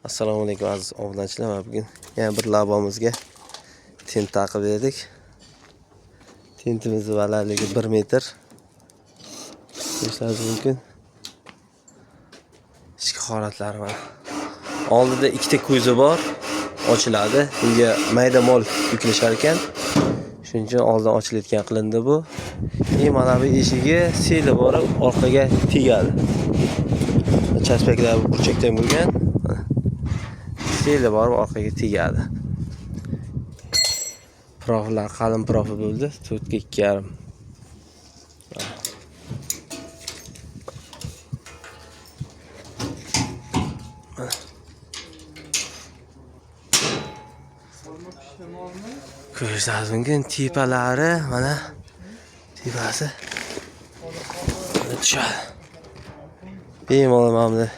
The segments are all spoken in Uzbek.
Assalomu alaykum aziz obunachilar. Mana bugun yana bir labomizga tent taqib berdik. Tentimizni balandligi 1 metr. Ko'rishingiz mumkin. Ichki holatlari mana. Oldida ikkita ko'zi bor, ochiladi. Bunga mayda mol yuklashar ekan. Shuning uchun oldin ochilayotgan qilindi bu. И mana bu eshigi seli borib orqaga tegadi. Chaspaklar burchakdan bo'lgan. Seli borib orqaga tegadi. Profillar qalin profil bo'ldi. 4 ga 2,5. Ko'rishingiz mumkin tepalari mana tepasi mana tushadi. Bemalol mana buni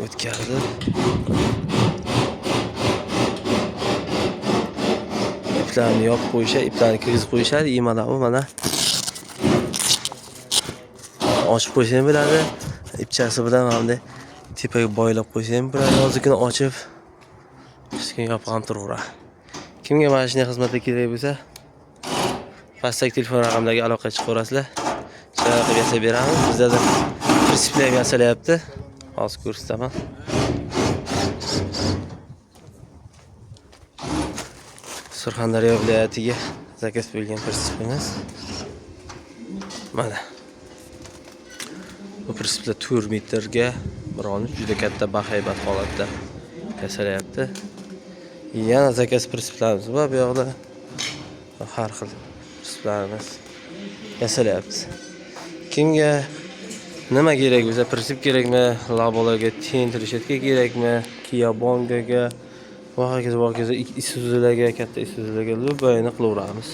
o'tkazib iplarni yopib qo'yishadi, iplarni kirgizib qo'yishadi. И mana bu mana ochib qo'ysa ham bo'ladi. Ipchasi bilan mana bunday tepaga boylab qo'ysa ham bo'ladi. Hozirgina ochib, qishga yopib ham turaveradi. Kimga mana shunday xizmatlar kerak bo'lsa, pastdagi telefon raqamlariga aloqaga chiqaverasizlar. Chiroyli qilib yasab beramiz. Bizda prinsiplar ham yasalyapti. Hozir ko'rsataman. Surxondaryo viloyatiga zakaz bo'lgan prinsipimiz. Mana. Bu prinsiplar 4 metrga 1.13 juda katta bahaybat holatda yasalyapti. Yana zakaz prinsiplarimiz bor bu yoqda. Har xil prinsiplarimiz yasalyapti. Kimga nima kerak bo'lsa, prinsip kerakmi, labolarga tent reshetka kerakmi, Kia Bongoga va hokazo va hokazo Isuzularga, katta Isuzularga любойni qilaveramiz.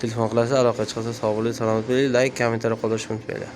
Telefon qilasiz, aloqa chiqsa, sog' bo'ling, salomat bo'ling, like, kommentariy qoldirishni unutmanglar.